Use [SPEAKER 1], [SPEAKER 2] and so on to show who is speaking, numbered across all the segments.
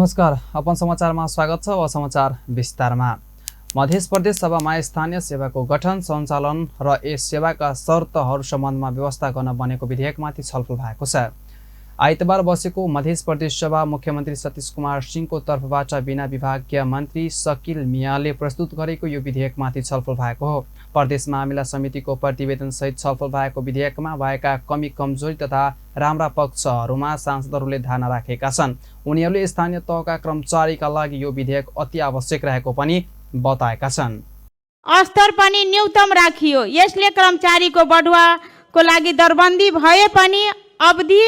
[SPEAKER 1] नमस्कार, अपन समाचारमा स्वागत छ। अब समाचार विस्तारमा। मध्य प्रदेश सभामा स्थानीय सेवाको गठन, सञ्चालन र यस सेवाका शर्तहरू सम्बन्धमा व्यवस्था गर्न बनेको विधेयकमाथि छलफल भएको छ। आइतबार बसेको मध्य प्रदेश सभा मुख्यमन्त्री सतीश कुमार सिंहको तर्फबाट बिना विभागीय मन्त्री शकिल मियाले प्रस्तुत गरेको यो विधेयकमाथि छलफल भएको हो। प्रदेश मामिला समितिको प्रतिवेदन सहित छलफल भएको विधेयकमा भएका कमी कमजोरी तथा राम्रा पक्षहरूमा सांसदहरूले धारणा राखेका छन्। उनीहरूले स्थानीय तहका कर्मचारीका लागि यो विधेयक अति आवश्यक रहेको पनि बताएका छन्।
[SPEAKER 2] स्तर पनि न्यूनतम राखियो। यसले कर्मचारीको बढुवाको लागि दरबन्दी भए पनि अवधि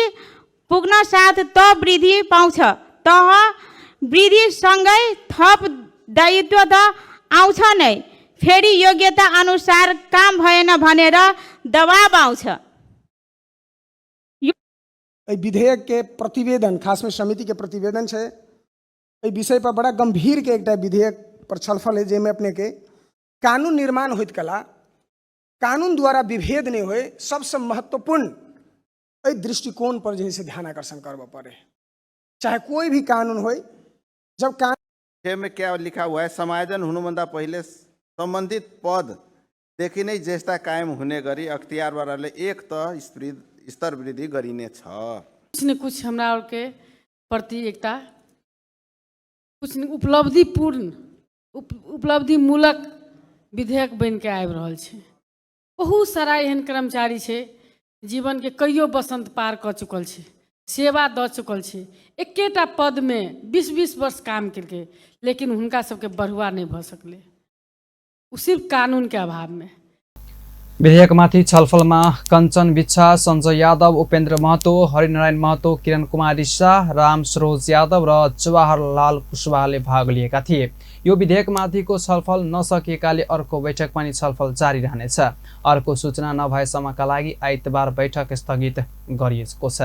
[SPEAKER 2] पुग्न साथ तह वृद्धि पाउँछ। तह वृद्धिसँगै थप दायित्व त आउँछ नै, फेरि योग्यता अनुसार काम भएन भनेर दबाब आउँछ।
[SPEAKER 3] एहि विधेयक के प्रतिवेदन, खासमे समिति के प्रतिवेदन छै। एहि विषय पर बड़ा गंभीर के एकटा विधेयक पर छलफल है, जाहिमे अपने के कानून निर्माण होइत कला कानून द्वारा विभेद नहीं होए, सबसे महत्वपूर्ण एहि दृष्टिकोण पर जे है से ध्यान आकर्षण करबऽ पड़े, चाहे कोई भी कानून होए। जब कानून
[SPEAKER 4] में क्या लिखा हुआ है, समायोजन हुनुभन्दा पहिले सम्बन्धित पददेखि नै ज्येष्ठता कायम हुने गरी अख्तियारवालाले एक तह स्तर वृद्धि गरिनेछ।
[SPEAKER 5] कुछ ने कुछ हमरा आरके प्रति एकटा कुछ ने उपलब्धिपूर्ण उपलब्धिमूलक विधेयक बनिके आबि रहल छै। बहुत सारा एहन कर्मचारी छै, जीवनके कहियो बसन्त पार कऽ चुकल छै, सेवा दऽ चुकल छै, एकेटा पदमे 20-20 वर्ष काम केलकै, लेकिन हुनका सबके बढ़ुआ नहि भऽ सकलै, ओ सिर्फ कानूनके अभावमे।
[SPEAKER 1] विधेयकमाथि छलफलमा कञ्चन बिच्छा, सञ्जय यादव, उपेन्द्र महतो, हरिनारायण महतो, किरण कुमारी शाह, राम सरोज यादव र जवाहरलाल कुशवाहाले भाग लिएका थिए। यो विधेयकमाथिको छलफल नसकिएकाले अर्को बैठक पनि छलफल जारी रहनेछ। अर्को सूचना नभएसम्मका लागि आइतबार बैठक स्थगित गरिएको छ।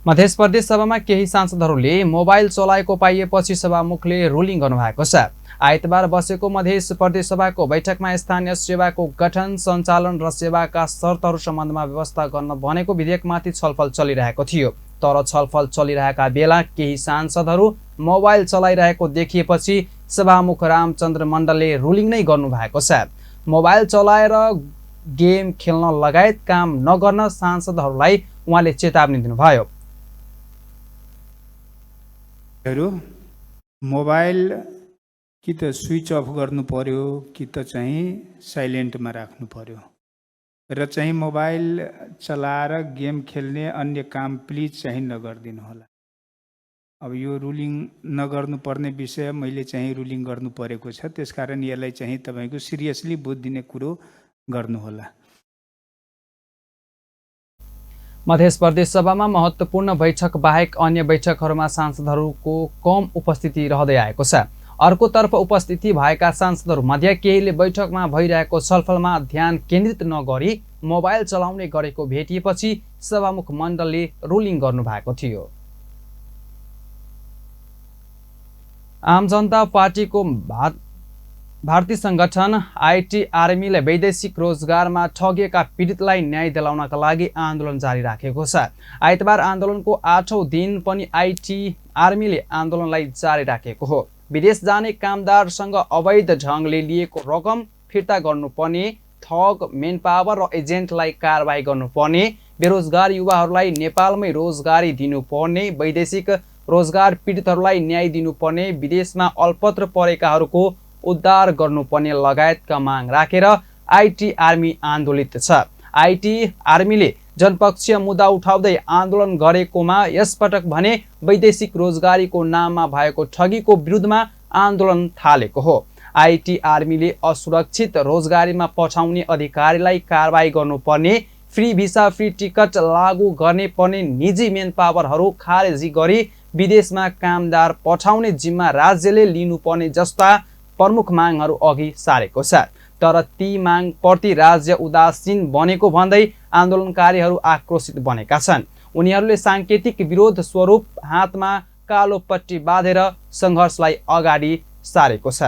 [SPEAKER 1] मध्य प्रदेश सभामा केही सांसदहरूले मोबाइल चलाएको पाइएपछि सभामुखले रुलिङ गर्नुभएको छ। आइतबार बसेको मध्य प्रदेश सभाको बैठकमा स्थानीय सेवाको गठन, सञ्चालन र सेवाका शर्तहरू सम्बन्धमा व्यवस्था गर्न बनेको विधेयकमाथि छलफल चलिरहेको थियो। तर छलफल चलिरहेका बेला केही सांसदहरू मोबाइल चलाइरहेको देखिएपछि सभामुख रामचन्द्र मण्डलले रुलिङ नै गर्नुभएको छ। मोबाइल चलाएर गेम खेल्न लगायत काम नगर्न सांसदहरूलाई उहाँले चेतावनी दिनुभयो।
[SPEAKER 6] मोबाइल कि त स्विच अफ गर्नु पर्यो कि त चाहिँ साइलेन्टमा राख्नु पर्यो र चाहिँ मोबाइल चलाएर गेम खेल्ने अन्य काम प्लिज चाहिँ नगरिदिनु होला। अब यो रुलिङ नगर्नुपर्ने विषय मैले चाहिँ रुलिङ गर्नु परेको छ, त्यसकारण यसलाई चाहिँ तपाईँको सिरियसली बुझिदिने कुरो गर्नुहोला।
[SPEAKER 1] मध्य प्रदेश सभामा महत्त्वपूर्ण बैठक बाहेक अन्य बैठकहरूमा सांसदहरूको कम उपस्थिति रहँदै आएको छ। अर्कोतर्फ उपस्थिति भएका सांसदहरूमध्ये केहीले बैठकमा भइरहेको छलफलमा ध्यान केन्द्रित नगरी मोबाइल चलाउने गरेको भेटिएपछि सभामुख मण्डलले रुलिङ गर्नुभएको थियो। आम जनता पार्टीको भारतीय संगठन IT आर्मीले वैदेशिक रोजगारमा ठगिएका पीडितलाई न्याय दिलाउनका लागि आन्दोलन जारी राखेको छ। आइतबार आन्दोलनको 8औं दिन पनि IT आर्मीले आन्दोलनलाई जारी राखेको हो। विदेश जाने कामदारसँग अवैध ढङ्गले लिएको रकम फिर्ता गर्नुपर्ने, ठग मेनपावर र एजेन्टलाई कारवाही गर्नुपर्ने, बेरोजगार युवाहरूलाई नेपालमै रोजगारी दिनुपर्ने, वैदेशिक रोजगार पीडितहरूलाई न्याय दिनुपर्ने, विदेशमा अल्पत्र परेकाहरूको उद्धार गर्नुपर्ने लगायतका माग राखेर IT army आन्दोलित छ। IT आर्मीले जनपक्षीय मुद्दा उठाउँदै आन्दोलन गरेकोमा यसपटक भने वैदेशिक रोजगारीको नाममा भएको ठगीको विरुद्धमा आन्दोलन थालेको हो। IT आर्मीले असुरक्षित रोजगारीमा पठाउने अधिकारीलाई कारवाही गर्नुपर्ने, फ्री भिसा फ्री टिकट लागू गर्ने पर्ने, निजी मेन पावरहरू खारेजी गरी विदेशमा कामदार पठाउने जिम्मा राज्यले लिनुपर्ने जस्ता प्रमुख मागहरू अघि सारेको छ। तर ती मागप्रति राज्य उदासीन बनेको भन्दै आन्दोलनकारीहरू आक्रोशित बनेका छन्। उनीहरूले सांकेतिक विरोध स्वरूप हातमा कालो पट्टी बाँधेर सङ्घर्षलाई अगाडि सारेको छ।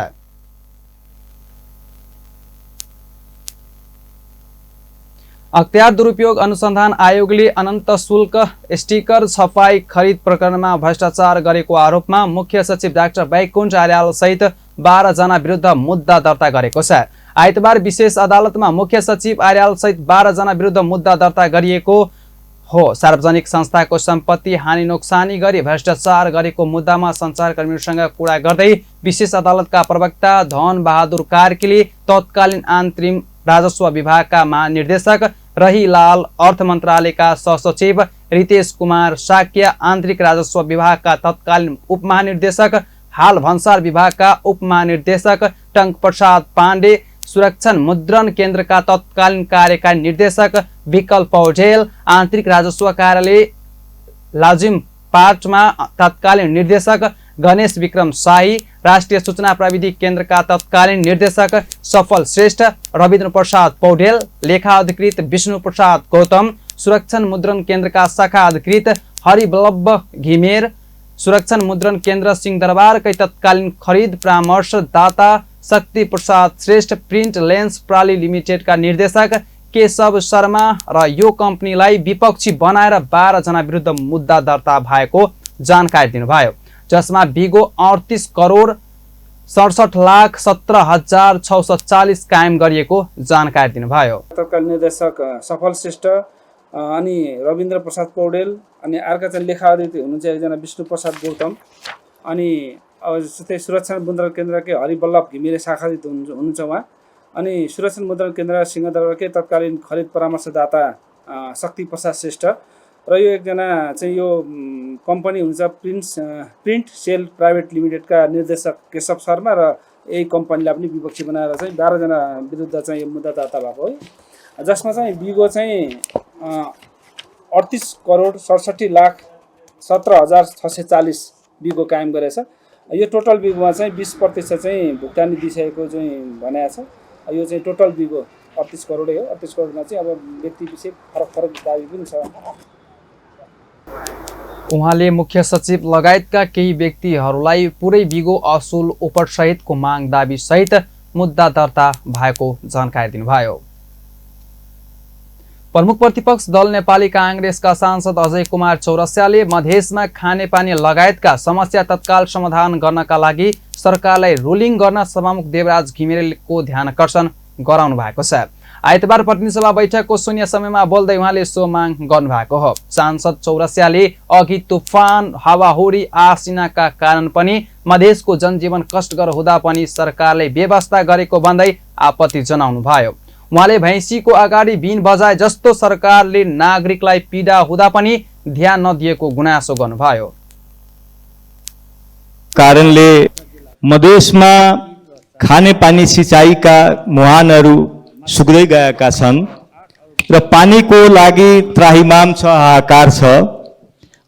[SPEAKER 1] अख्तियार दुरुपयोग अनुसन्धान आयोगले अनन्त शुल्क स्टिकर छपाई खरिद प्रकरणमा भ्रष्टाचार गरेको आरोपमा मुख्य सचिव डाक्टर वैकुण्ठ आर्याल सहित 12 जना विरुद्ध मुद्दा दर्ता गरेको छ। आइतबार विशेष अदालतमा मुख्य सचिव आर्याल सहित 12 जना विरुद्ध मुद्दा दर्ता गरिएको हो। सार्वजनिक संस्थाको सम्पत्ति हानि नोक्सानी गरी भ्रष्टाचार गरेको मुद्दामा सञ्चारकर्मीहरूसँग कुरा गर्दै विशेष अदालतका प्रवक्ता धन बहादुर कार्कीले तत्कालीन आन्तरिक राजस्व विभागका महानिर्देशक रहीलाल, अर्थ मन्त्रालयका सहसचिव रितेश कुमार साक्य, आन्तरिक राजस्व विभागका तत्कालीन उपमहानिर्देशक, हाल भन्सार विभागका उपमहानिर्देशक टंक प्रसाद पाण्डे, सुरक्षण मुद्रण केन्द्रका तत्कालीन कार्यकारी निर्देशक विकल पौडेल, आन्तरिक राजस्व कार्यालय लाजिम पार्टमा तत्कालीन निर्देशक गणेश विक्रम शाही, राष्ट्रिय सूचना प्रविधि केन्द्रका तत्कालीन निर्देशक सफल श्रेष्ठ, रविन्द्र प्रसाद पौडेल, लेखा अधिकृत विष्णु प्रसाद गौतम, सुरक्षण मुद्रण केन्द्रका शाखा अधिकृत हरिवल्लभ घिमेर, सुरक्षण मुद्रण केन्द्र सिंहदरबारकै तत्कालीन खरिद परामर्शदाता शक्ति प्रसाद श्रेष्ठ, प्रिन्ट लेन्स प्राली लिमिटेडका निर्देशक केशव शर्मा र यो कम्पनीलाई विपक्षी बनाएर 12 जना विरुद्ध मुद्दा दर्ता भएको जानकारी दिनुभयो, जसमा बिगो 38 करोड 67 लाख 17,640 कायम गरिएको जानकारी दिनुभयो।
[SPEAKER 7] तत्कालीन निर्देशक सफल श्रेष्ठ अनि रविन्द्र प्रसाद पौडेल अनि अर्का चाहिँ लेखा अधिकृत हुनुहुन्छ एकजना विष्णु प्रसाद गौतम अनि अब जस्तै सुरक्षा मुद्रण केन्द्रकै हरिवल्लभ घिमिरे शाखा अधिकृत हुनुहुन्छ उहाँ अनि सुरक्षण मुद्रण केन्द्र सिंहदरबारकै तत्कालीन खरिद परामर्शदाता शक्ति प्रसाद श्रेष्ठ र यो एकजना चाहिँ यो कम्पनी हुन्छ प्रिन्ट सेल प्राइभेट लिमिटेडका निर्देशक केशव शर्मा र यही कम्पनीलाई पनि विपक्षी बनाएर चाहिँ 12 जना विरुद्ध चाहिँ यो मुद्दा दर्ता भएको हो, जसमा चाहिँ बिगो चाहिँ 38 करोड 67 लाख 17,640 बिगो कायम गरेछ। यो टोटल बिगोमा चाहिँ 20% चाहिँ भुक्तानी दिइसकेको चाहिँ भनेको छ। यो चाहिँ टोटल बिगो 38 करोडै हो। 38 करोडमा चाहिँ अब व्यक्ति पछि फरक फरक दाबी पनि छ।
[SPEAKER 1] उहाँले मुख्य सचिव लगायतका केही व्यक्तिहरूलाई पुरै बिगो असुल उपसहितको माग दाबी सहित मुद्दा दर्ता भएको जानकारी दिनुभयो। प्रमुख प्रतिपक्ष दल नेपाली कांग्रेसका सांसद अजय कुमार चौरसियाले मधेसमा खानेपानी लगायतका समस्या तत्काल समाधान गर्नका लागि सरकारलाई रुलिङ गर्न सभामुख देवराज घिमिरेको ध्यानाकर्षण गराउनु भएको छ। आइतबार प्रतिनिधिसभा बैठकको शून्य समयमा बोल्दै उहाँले सो माग गर्नुभएको हो। सांसद चौरसियाले अघि तुफान, हावाहुरी, आसिनाका कारण पनि मधेसको जनजीवन कष्टकर हुँदा पनि सरकारले व्यवस्था गरेको भन्दै आपत्ति जनाउनु भयो। उहाँले भैँसीको अगाडि बिन बजाए जस्तो सरकारले नागरिकलाई पीडा हुँदा पनि ध्यान नदिएको गुनासो गर्नुभयो।
[SPEAKER 8] कारणले मधेसमा खानेपानी सिँचाइका मुहानहरू सुक्दै गएका छन् र पानीको लागि त्राहिमाम छ, हाहाकार छ।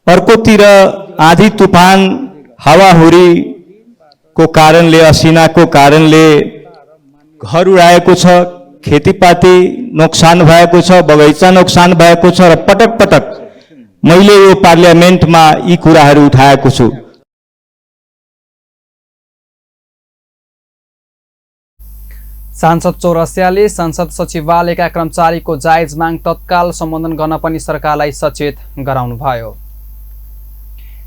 [SPEAKER 8] अर्कोतिर आँधी तुफान हावाहुरीको कारणले, असिनाको कारणले घर उडाएको छ, खेतीपाती नोक्सान भएको छ, बगैँचा नोक्सान भएको छ र पटक पटक मैले यो पार्लियामेन्टमा यी कुराहरू उठाएको छु।
[SPEAKER 1] सांसद चौरसियाले संसद सचिवालयका कर्मचारीको जायज माग तत्काल सम्बोधन गर्न पनि सरकारलाई सचेत गराउनुभयो।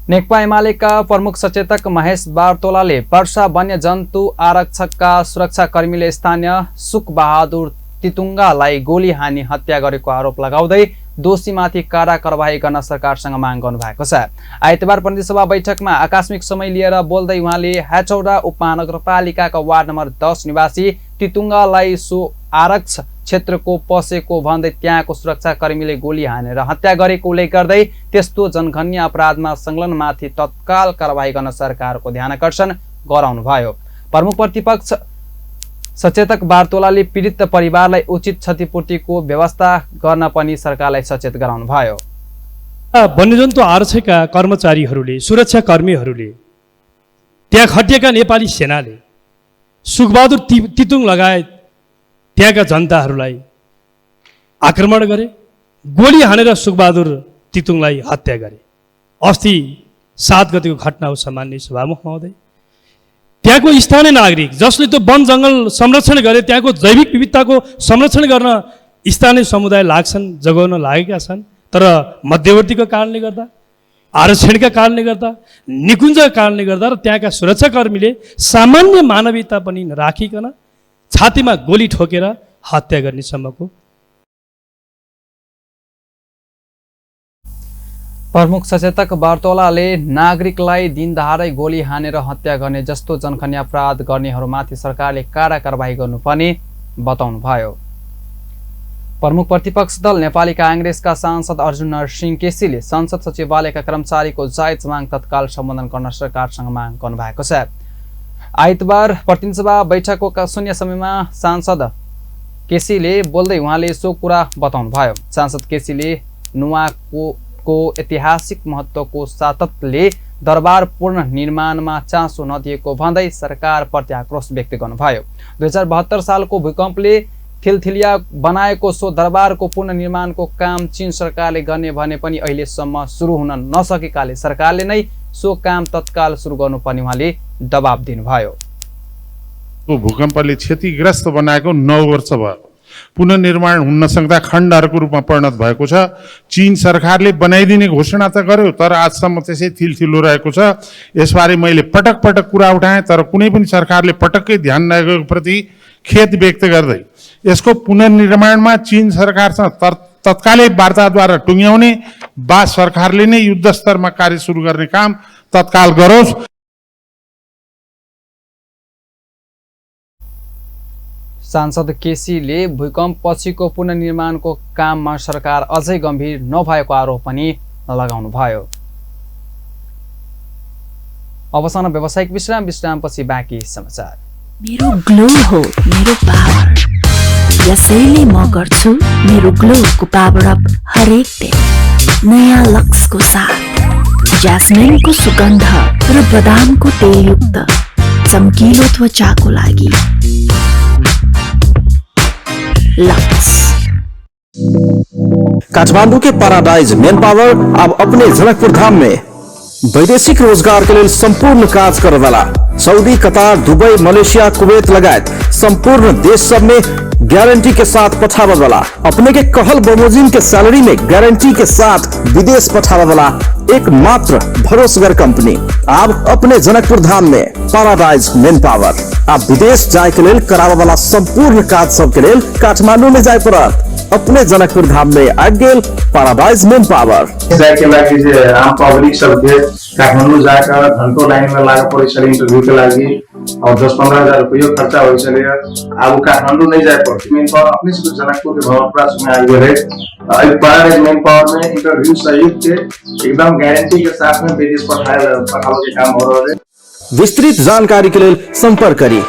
[SPEAKER 1] नेकपा एमालेका प्रमुख सचेतक महेश बारतोलाले पर्सा वन्यजन्तु आरक्षकका सुरक्षाकर्मीले स्थानीय सुखबहादुर तितुङ्गालाई गोली हानी हत्या गरेको आरोप लगाउँदै दोषीमाथि कडा कारबाही गर्न सरकारसँग माग गर्नुभएको छ। आइतबार प्रतिनिधिसभा बैठकमा आकस्मिक समय लिएर बोल्दै उहाँले हेटौडा उपमहानगरपालिकाका वार्ड नम्बर 10 निवासी तितुङ्गालाई सो आरक्ष क्षेत्रको पसेको भन्दै त्यहाँको सुरक्षाकर्मीले गोली हानेर हत्या गरेको उल्लेख गर्दै त्यस्तो जनघन्य अपराधमा संलग्नमाथि तत्काल कारबाही गर्न सरकारको ध्यानाकर्षण गराउनुभयो। प्रमुख प्रतिपक्ष सचेतक बारतोलाले पीडित परिवारलाई उचित क्षतिपूर्तिको व्यवस्था गर्न पनि सरकारलाई सचेत गराउनुभयो।
[SPEAKER 9] वन्यजन्तु आरक्षका कर्मचारीहरूले, सुरक्षाकर्मीहरूले, त्यहाँ खटिएका नेपाली सेनाले सुखबहादुर तितुङ लगायत त्यहाँका जनताहरूलाई आक्रमण गरे, गोली हानेर सुखबहादुर तितुङलाई हत्या गरे। अस्ति 7 गतिको घटना हो सामान्य सभामुख महोदय। त्यहाँको स्थानीय नागरिक जसले त्यो वन जङ्गल संरक्षण गरे, त्यहाँको जैविक विविधताको संरक्षण गर्न स्थानीय समुदाय लाग्छन्, जगाउन लागेका छन्, तर मध्यवर्तीको कारणले गर्दा, आरक्षणका कारणले गर्दा, निकुञ्जका कारणले गर्दा र त्यहाँका सुरक्षाकर्मीले सामान्य मानवीयता पनि नराखिकन छातीमा गोली ठोकेर हत्या गर्ने सम्मको।
[SPEAKER 1] प्रमुख सचेतक बार्तोलाले नागरिकलाई दिनदहाडै गोली हानेर हत्या गर्ने जस्तो जनघन्य अपराध गर्नेहरूमाथि सरकारले कडा कारबाही गर्नुपर्ने बताउनुभयो। प्रमुख प्रतिपक्ष दल नेपाली काङ्ग्रेसका सांसद अर्जुन नरसिंह केसीले संसद सचिवालयका कर्मचारीको जायज माग तत्काल सम्बोधन गर्न सरकारसँग माग गर्नुभएको छ। आइतबार प्रतिनिधिसभा बैठकको शून्य समयमा सांसद केसीले बोल्दै उहाँले सो कुरा बताउनुभयो। सांसद केसीले नुवाको ऐतिहासिक महत्त्वको सातत्य दरबार पूर्ण निर्माणमा चासो नदिएको भन्दै सरकारप्रति आक्रोश व्यक्त गर्नुभयो। 2072 सालको भूकम्पले थिलथिलिया बनाएको सो दरबारको पुनर्निर्माणको काम चीन सरकारले गर्ने भने पनि अहिलेसम्म सुरु हुन नसकेकाले सरकारले नै सो काम तत्काल सुरु गर्नुपर्ने उहाँले दबाब दिनुभयो।
[SPEAKER 10] भूकम्पले क्षतिग्रस्त बनाएको 9 वर्ष भयो, पुनर्निर्माण हुन नसक्दा खण्डहरूको रूपमा परिणत भएको छ। चीन सरकारले बनाइदिने घोषणा त गर्यो, तर आजसम्म त्यसै थिलथिलो रहेको छ। यसबारे मैले पटक पटक कुरा उठाएँ, तर कुनै पनि सरकारले पटक्कै ध्यान नगएको प्रति खेद व्यक्त गर्दै यसको पुनर्निर्माणमा चीन सरकारसँग तत्कालै वार्ताद्वारा टुङ्ग्याउने वा सरकारले नै युद्ध स्तरमा कार्य सुरु गर्ने काम तत्काल गरोस्।
[SPEAKER 1] सांसद केसीले भूकम्प पछिको पुनर्निर्माणको काममा सरकार अझै गम्भीर नभएको आरोप पनि लगाउनुभयो। अवसान व्यावसायिक विश्राम, विश्रामपछि बाँकी समाचार।
[SPEAKER 11] मेरो ग्लो हो मेरो पावर, यसैले म गर्छु मेरो ग्लोको पावर अप हरेक दिन नयाँ लक्सको साथ। ज्यास्मिनको सुगन्ध र बदामको तेलयुक्त चम्किलो त्वचाको लागि लक्स।
[SPEAKER 12] काठमाडौँ के पैराडाइज मेन पावर अब अपने जनकपुर धाम में वैदेशिक रोजगार के लिए संपूर्ण काज करे वाला Saudi, Qatar, Dubai, Malaysia, Kuwait लगायत संपूर्ण देश सब में गारंटी के साथ पठावे वाला, अपने के कहल बमोजिम के सैलरी में गारंटी के साथ विदेश पठावे वाला एकमात्र भरोसेगर कंपनी अब अपने जनकपुर धाम में पैराडाइज मेन पावर। आप विदेश जाए के लेल करावे वाला संपूर्ण काज सब के लेल काठमांडू में जाए पड़त, अपने जनकपुर धाम में आबि गेल पैराडाइज मेन पावर।
[SPEAKER 13] जाए के लागि जे आम पब्लिक सबके काठमाडौँ जाकर घंटों लाइन में लागे पड़े छलै इंटरव्यू के लागि और 10-15 हजार रुपयो खर्चा होइ छलै। आब काठमाडौँ नहीं जाए पड़त, मेन पावर अपने से जनकपुर के भवनपुरा में आबि गेलै। पैराडाइज मेन पावर में इंटरव्यू सहित के एकदम गारंटी के साथ में विदेश पठावे के काम हो रहल है।
[SPEAKER 12] विस्तृत जानकारी के लेल संपर्क करी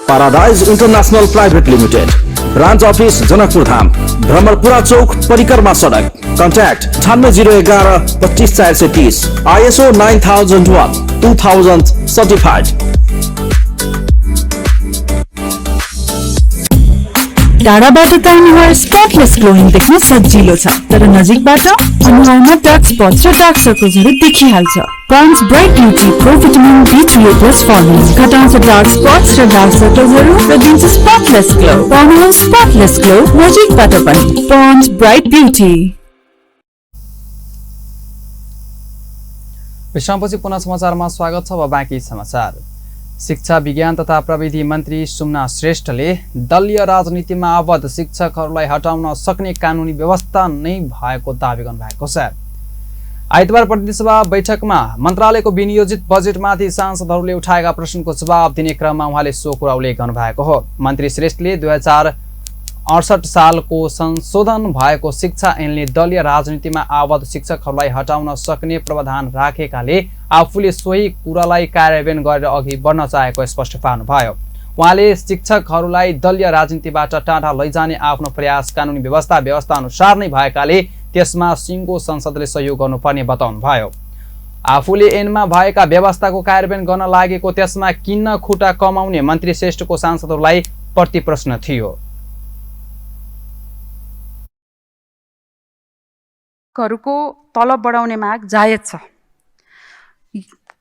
[SPEAKER 12] paradise international private limited, branch office Janakpur Dham, Bhramarpura Chowk, Parikrama Sadak. Contact 9801 254 430, ISO 9001-2000 certified.
[SPEAKER 11] टाढाबाट त अनुहार स्पटलेस ग्लोइङ देख्न सजिलो छ, तर नजिकबाट अनुहारमा डार्क स्पट्स र डार्क सर्कल्सहरू देखिहाल्छ। Pond's bright beauty pro vitamin B3 plus formula घटाउँछ डार्क स्पट्स र डार्क सर्कल्सहरू र दिन्छ स्पटलेस ग्लो। पाउनुहोस् स्पटलेस ग्लो नजिकबाट पनि। Pond's bright beauty.
[SPEAKER 1] विश्रामपछि पुनः समाचारमा स्वागत छ। अब बाँकी समाचार। शिक्षा विज्ञान तथा प्रविधि मन्त्री सुमना श्रेष्ठले दलीय राजनीतिमा आबद्ध शिक्षकहरूलाई हटाउन सक्ने कानुनी व्यवस्था नै भएको दावी गर्नुभएको छ। आइतबार प्रतिनिधिसभा बैठकमा मन्त्रालयको विनियोजित बजेटमाथि सांसदहरूले उठाएका प्रश्नको जवाब दिने क्रममा उहाँले सो कुरा उल्लेख गर्नुभएको हो। मन्त्री श्रेष्ठले 2068 सालको संशोधन भएको शिक्षा ऐनले दलीय राजनीतिमा आबद्ध शिक्षकहरूलाई हटाउन सक्ने प्रावधान राखेकाले आफूले सोही कुरालाई कार्यान्वयन गरेर अघि बढ्न चाहेको स्पष्ट पार्नुभयो। उहाँले शिक्षकहरूलाई दलीय राजनीतिबाट टाढा लैजाने आफ्नो प्रयास कानुनी व्यवस्था अनुसार नै भएकाले त्यसमा सिङ्गो संसदले सहयोग गर्नुपर्ने बताउनुभयो। आफूले ऐनमा भएका व्यवस्थाको कार्यान्वयन गर्न लागेको त्यसमा किन खुट्टा कमाउने मन्त्री श्रेष्ठको सांसदहरूलाई प्रतिप्रश्न थियो।
[SPEAKER 14] हरूको तलब बढाउने माग जायज छ,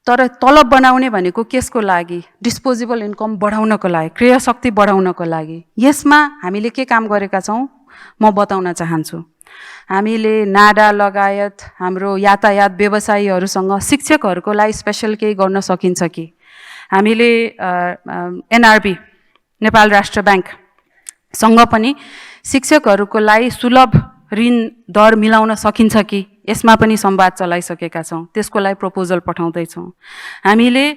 [SPEAKER 14] तर तलब बढाउने भनेको केसको लागि? डिस्पोजेबल इन्कम बढाउनको लागि, क्रय शक्ति बढाउनको लागि। यसमा हामीले के काम गरेका छौँ? म बताउन चाहन्छु। हामीले नाडा लगायत हाम्रो यातायात व्यवसायीहरूसँग शिक्षकहरूको लागि स्पेसल केही गर्न सकिन्छ कि, हामीले एनआरबी नेपाल राष्ट्र ब्याङ्कसँग पनि शिक्षकहरूको लागि सुलभ ऋण दर मिलाउन सकिन्छ कि, यसमा पनि संवाद चलाइसकेका छौँ, त्यसको लागि प्रपोजल पठाउँदैछौँ। हामीले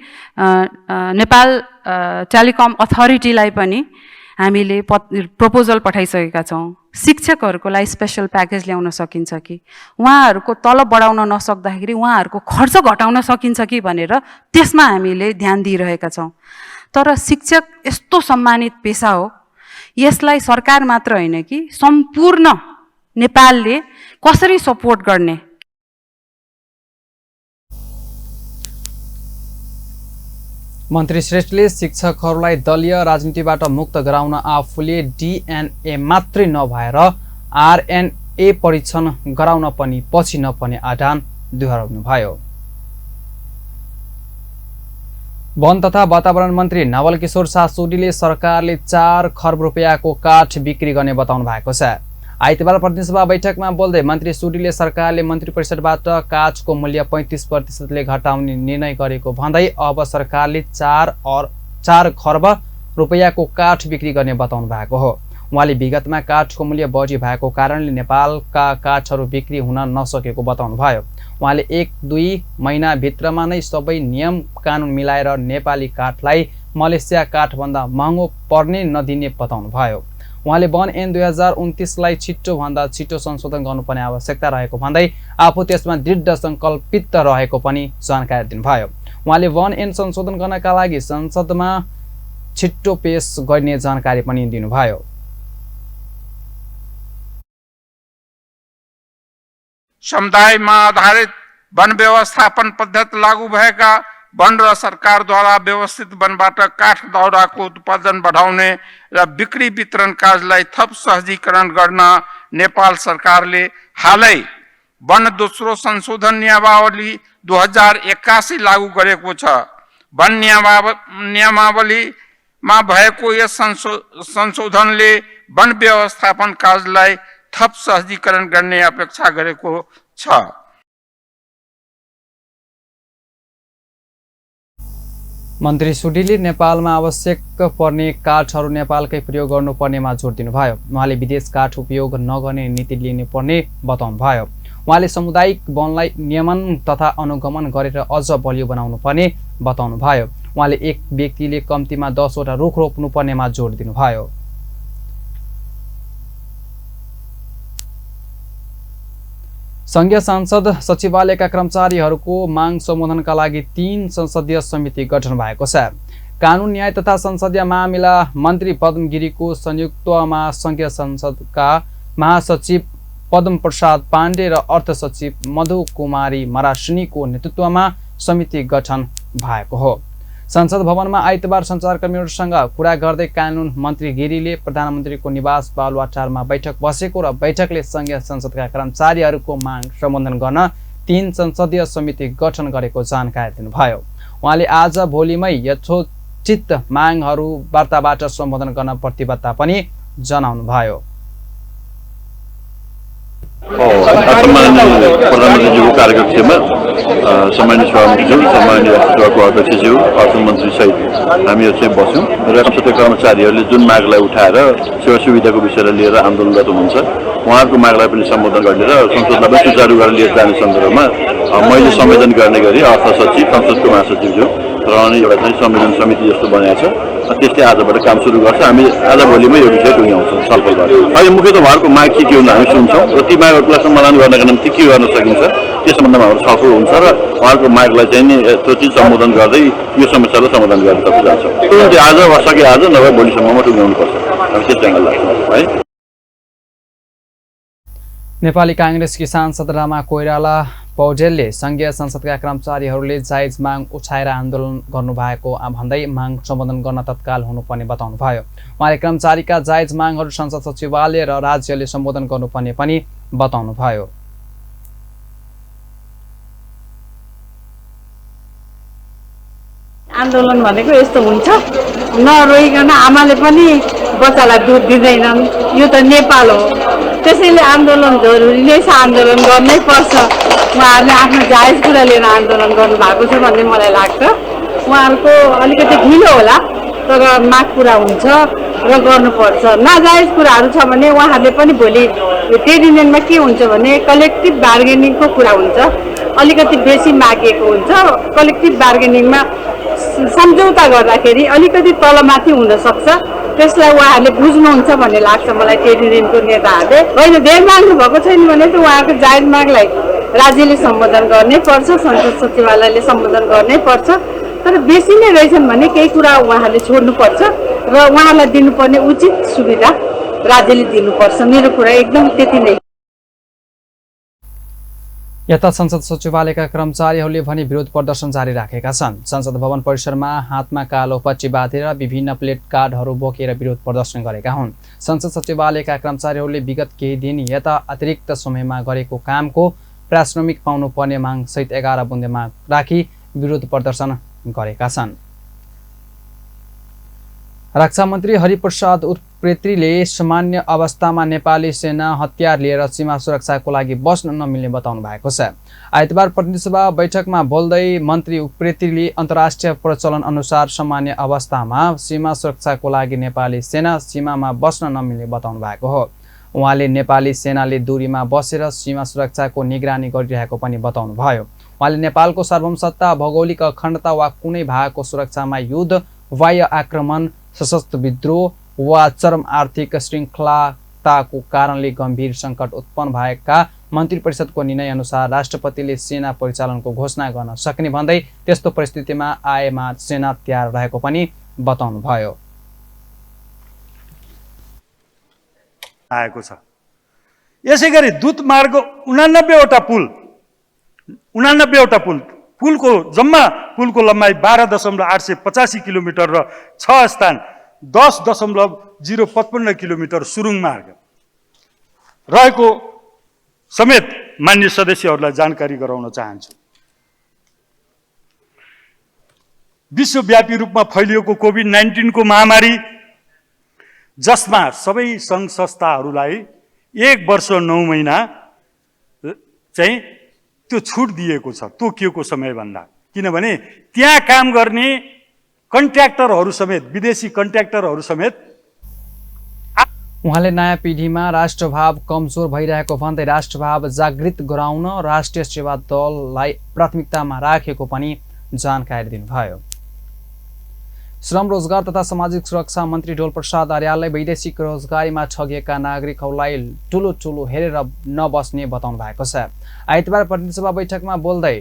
[SPEAKER 14] नेपाल टेलिकम अथोरिटीलाई पनि हामीले प्रपोजल पठाइसकेका छौँ। शिक्षकहरूको लागि स्पेसल प्याकेज ल्याउन सकिन्छ कि, उहाँहरूको तलब बढाउन नसक्दाखेरि उहाँहरूको खर्च घटाउन सकिन्छ कि भनेर त्यसमा हामीले ध्यान दिइरहेका छौँ। तर शिक्षक यस्तो सम्मानित पेसा हो, यसलाई सरकार मात्र होइन कि सम्पूर्ण नेपालले कसरी सपोर्ट गर्ने।
[SPEAKER 1] मन्त्री श्रेष्ठले शिक्षकहरूलाई दलीय राजनीतिबाट मुक्त गराउन आफूले डिएनए मात्रै नभएर आरएनए परीक्षण गराउन पनि पछि नपर्ने आह्वान दोहोऱ्याउनुभयो। वन तथा वातावरण मन्त्री नवलकिशोर सासुडीले सरकारले 4 खर्ब रुपियाँको काठ बिक्री गर्ने बताउनु भएको छ। आइतबार प्रतिनिधिसभा बैठकमा बोल्दै मन्त्री सुडीले सरकारले मन्त्री परिषदबाट काठको मूल्य 35% घटाउने निर्णय गरेको भन्दै अब सरकारले 4 खर्ब रुपियाँको काठ बिक्री गर्ने बताउनु भएको हो। उहाँले विगतमा काठको मूल्य बढी भएको कारणले नेपालका काठहरू बिक्री हुन नसकेको बताउनुभयो। उहाँले 1-2 महिनाभित्रमा नै सबै नियम कानुन मिलाएर नेपाली काठलाई मलेसिया काठभन्दा महँगो पर्ने नदिने बताउनुभयो। उहाँले वन ऐन 2029 लाई छिटोभन्दा छिटो संशोधन गर्नुपर्ने आवश्यकता रहेको भन्दै आफू त्यसमा दृढ सङ्कल्पित रहेको पनि जानकारी दिनुभयो। उहाँले वन ऐन संशोधन गर्नका लागि संसदमा छिटो पेश गर्ने जानकारी पनि दिनुभयो।
[SPEAKER 15] समुदायमा आधारित वन व्यवस्थापन पद्धति लागू भएका वन र सरकारद्वारा व्यवस्थित वनबाट काठ दाउराको उत्पादन बढाउने र बिक्री वितरण कार्यलाई थप सहजीकरण गर्न नेपाल सरकारले हालै वन दोस्रो संशोधन नियमावली 2081 लागू गरेको छ। वन नियमावलीमा भएको यस संशोधनले वन व्यवस्थापन कार्यलाई थप सहजीकरण गर्ने अपेक्षा गरेको छ।
[SPEAKER 1] मन्त्री सुडीले नेपालमा आवश्यक पर्ने काठहरू नेपालकै प्रयोग गर्नुपर्नेमा जोड दिनुभयो। उहाँले विदेश काठ उपयोग नगर्ने नीति लिनुपर्ने बताउनुभयो। उहाँले सामुदायिक वनलाई नियमन तथा अनुगमन गरेर अझ बलियो बनाउनु पर्ने बताउनुभयो। उहाँले एक व्यक्तिले कम्तीमा 10 वटा रुख रोप्नुपर्नेमा जोड दिनुभयो। संघीय संसद सचिवालयका कर्मचारीहरूको माग सम्बोधनका लागि 3 संसदीय समिति गठन भएको छ। कानुन न्याय तथा संसदीय मामिला मन्त्री पद्म गिरीको संयुक्तमा संघीय संसदका महासचिव पद्म प्रसाद पाण्डे र अर्थ सचिव मधु कुमारी मरासिनीको नेतृत्वमा समिति गठन भएको हो। संसद भवनमा आइतबार सञ्चारकर्मीहरूसँग कुरा गर्दै कानुन मन्त्री गिरीले प्रधानमन्त्रीको निवास बालुवाटारमा बैठक बसेको र बैठकले संघीय संसदका कर्मचारीहरूको माग सम्बोधन गर्न 3 संसदीय समिति गठन गरेको जानकारी दिनुभयो। उहाँले आज भोलिमै यथोचित मागहरू वार्ताबाट सम्बोधन गर्न प्रतिबद्धता पनि जनाउनुभयो।
[SPEAKER 16] प्रधानमन्त्रीज्यूको कार्यकक्षमा सामान्य सभामुखज्यू, सामान्य सभाको अध्यक्षज्यू, अर्थमन्त्री सहित हामीहरू चाहिँ बस्यौँ र संसदीय कर्मचारीहरूले जुन मागलाई उठाएर सेवा सुविधाको विषयलाई लिएर आन्दोलनरत हुनुहुन्छ उहाँहरूको मागलाई पनि सम्बोधन गर्ने र संसदलाई पनि सुचारू गरेर लिएर जाने सन्दर्भमा मैले संयोजन गर्ने गरी अर्थ सचिव, संसदको महासचिवज्यू र अनि एउटा चाहिँ संयोजन समिति जस्तो बनाएको छ, त्यसले आजबाट काम सुरु गर्छ। हामी आज भोलिमै यो विषय टुङ्ग्याउँछौँ छलफल गरेर। अहिले मुख्यतः उहाँहरूको माग के के हुन् हामी सुन्छौँ र ती मागहरूलाई समाधान गर्नका निम्ति के गर्न सकिन्छ त्यस सम्बन्धमा हाम्रो छलफल हुन्छ र उहाँहरूको मागलाई चाहिँ नि यथोचित सम्बोधन गर्दै यो समस्यालाई समाधान गर्नेतर्फ जान्छौँ। तुरन्तै आज वा सके आज नभए भोलिसम्ममा टुङ्ग्याउनुपर्छ, हामी त्यस लाग्छौँ है।
[SPEAKER 1] नेपाली काङ्ग्रेसकी सांसद रमा कोइराला पौडेलले संघीय संसदका कर्मचारीहरूले जायज माग उठाएर आन्दोलन गर्नुभएको भन्दै माग सम्बोधन गर्न तत्काल हुनुपर्ने बताउनुभयो। उहाँले कर्मचारीका जायज मागहरू संसद सचिवालय र राज्यले सम्बोधन गर्नुपर्ने पनि बताउनुभयो।
[SPEAKER 17] आन्दोलन भनेको यस्तो हुन्छ, नरोइकन आमाले पनि बच्चालाई दुध दिँदैनन्। यो त नेपाल हो, त्यसैले आन्दोलन जरुरी नै छ, आन्दोलन गर्नै पर्छ। उहाँहरूले आफ्नो जायज कुरा लिएर आन्दोलन गर्नुभएको छ भन्ने मलाई लाग्छ। उहाँहरूको अलिकति ढिलो होला, तर माग पुरा हुन्छ र गर्नुपर्छ। नाजायज कुराहरू छ भने उहाँहरूले पनि भोलि ट्रेड युनियनमा के हुन्छ भने कलेक्टिभ बार्गेनिङको कुरा हुन्छ, अलिकति बेसी मागिएको हुन्छ। कलेक्टिभ बार्गेनिङमा सम्झौता गर्दाखेरि अलिकति तलमाथि हुनसक्छ, त्यसलाई उहाँहरूले बुझ्नुहुन्छ भन्ने लाग्छ मलाई ट्रेड युनियनको नेताहरूले। होइन, धेर माग्नु भएको छैन भने त उहाँहरूको जायज मागलाई राज्यले सम्बोधन गर्नै पर्छ, संसद सचिवालयले सम्बोधन गर्नै पर्छ। तर बेसी नै रहेछन् भने केही कुरा उहाँहरूले छोड्नुपर्छ र उहाँहरूलाई दिनुपर्ने उचित सुविधा राज्यले दिनुपर्छ। मेरो कुरा एकदम त्यति नै।
[SPEAKER 1] यता संसद सचिवालयका कर्मचारीहरूले भने विरोध प्रदर्शन जारी राखेका छन्। संसद भवन परिसरमा हातमा कालो पट्टी बाँधेर विभिन्न प्लेट कार्डहरू बोकेर विरोध प्रदर्शन गरेका हुन्। संसद सचिवालयका कर्मचारीहरूले विगत केही दिन यता अतिरिक्त समयमा गरेको कामको पारिश्रमिक पाउनुपर्ने मागसहित 11 बुँदे माग राखी विरोध प्रदर्शन गरेका छन्। रक्षा मन्त्री हरिप्रसाद उप्रेतीले सामान्य अवस्थामा नेपाली सेना हतियार लिएर सीमा सुरक्षाको लागि बस्न नमिल्ने बताउनु भएको छ। आइतबार प्रतिनिधिसभा बैठकमा बोल्दै मन्त्री उप्रेतीले अन्तर्राष्ट्रिय प्रचलन अनुसार सामान्य अवस्थामा सीमा सुरक्षाको लागि नेपाली सेना सीमामा बस्न नमिल्ने बताउनु भएको हो। उहाँले नेपाली सेनाले दूरीमा बसेर सीमा सुरक्षाको निगरानी गरिरहेको पनि बताउनुभयो। उहाँले नेपालको सार्वभौमसत्ता, भौगोलिक अखण्डता वा कुनै भागको सुरक्षामा युद्ध, बाह्य आक्रमण, सशस्त्र विद्रोह वा चरम आर्थिक श्रृङ्खलाताको कारणले गम्भीर सङ्कट उत्पन्न भएका मन्त्री परिषदको निर्णय अनुसार राष्ट्रपतिले सेना परिचालनको घोषणा गर्न सक्ने भन्दै त्यस्तो परिस्थितिमा आएमा सेना तयार रहेको पनि बताउनुभयो।
[SPEAKER 18] आएको छ। यसै गरी दूतमार्ग 89वटा पुल, 89वटा पुल, पुलको जम्मा पुलको लम्बाइ 12.885 किलोमिटर र 6 स्थान 10.055 किलोमिटर सुरुङ मार्ग रहेको समेत मान्य सदस्यहरूलाई जानकारी गराउन चाहन्छु। विश्वव्यापी रूपमा फैलिएको कोभिड-19 को महामारी, जसमा सबै सङ्घ संस्थाहरूलाई 1 वर्ष 9 महिना चाहिँ त्यो छुट दिएको छ तोकिएको समयभन्दा, किनभने त्यहाँ काम गर्ने कन्ट्र्याक्टरहरू समेत, विदेशी कन्ट्र्याक्टरहरू समेत।
[SPEAKER 1] उहाँले नयाँ पिढीमा राष्ट्रभाव कमजोर भइरहेको भन्दै राष्ट्रभाव जागृत गराउन राष्ट्रिय सेवा दललाई प्राथमिकतामा राखेको पनि जानकारी दिनुभयो। श्रम रोजगार तथा सामाजिक सुरक्षा मन्त्री डोलप्रसाद अर्यालले वैदेशिक रोजगारीमा ठगिएका नागरिकहरूलाई ठुलो ठुलो हेरेर नबस्ने बताउनु भएको छ। आइतबार प्रतिनिधिसभा बैठकमा बोल्दै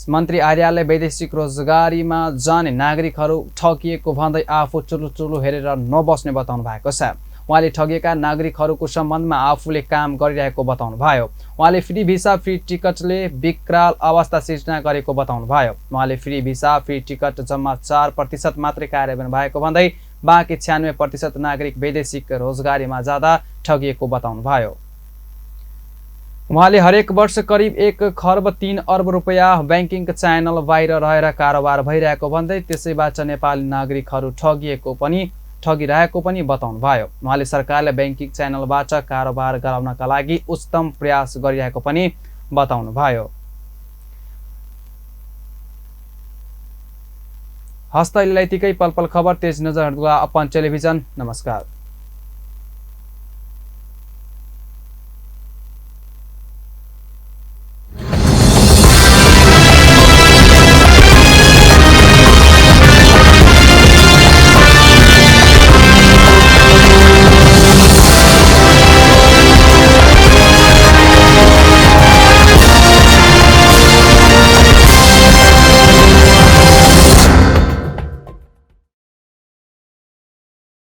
[SPEAKER 1] मन्त्री आर्यालले वैदेशिक रोजगारीमा जाने नागरिकहरू ठगिएको भन्दै आफू ठुलो ठुलो हेरेर नबस्ने बताउनु भएको छ। उहाँले ठगिएका नागरिकहरूको सम्बन्धमा आफूले काम गरिरहेको बताउनुभयो। उहाँले फ्री भिसा फ्री टिकटले विकराल अवस्था सिर्जना गरेको बताउनुभयो। उहाँले फ्री भिसा फ्री टिकट जम्मा 4% मात्रै कार्यान्वयन भएको भन्दै बाँकी 96% नागरिक वैदेशिक रोजगारीमा जाँदा ठगिएको बताउनुभयो। उहाँले हरेक वर्ष करिब 1 खर्ब 3 अर्ब रुपैयाँ ब्याङ्किङ च्यानल बाहिर रहेर कारोबार भइरहेको भन्दै त्यसैबाट नेपाली नागरिकहरू ठगिरहेको पनि बताउनुभयो। उहाँले सरकारले ब्याङ्किङ च्यानलबाट कारोबार गराउनका लागि उच्चतम प्रयास गरिरहेको पनि बताउनुभयो। हस्त यतिकै पल पल खबर तेज नजर अपन टेलिभिजन। नमस्कार।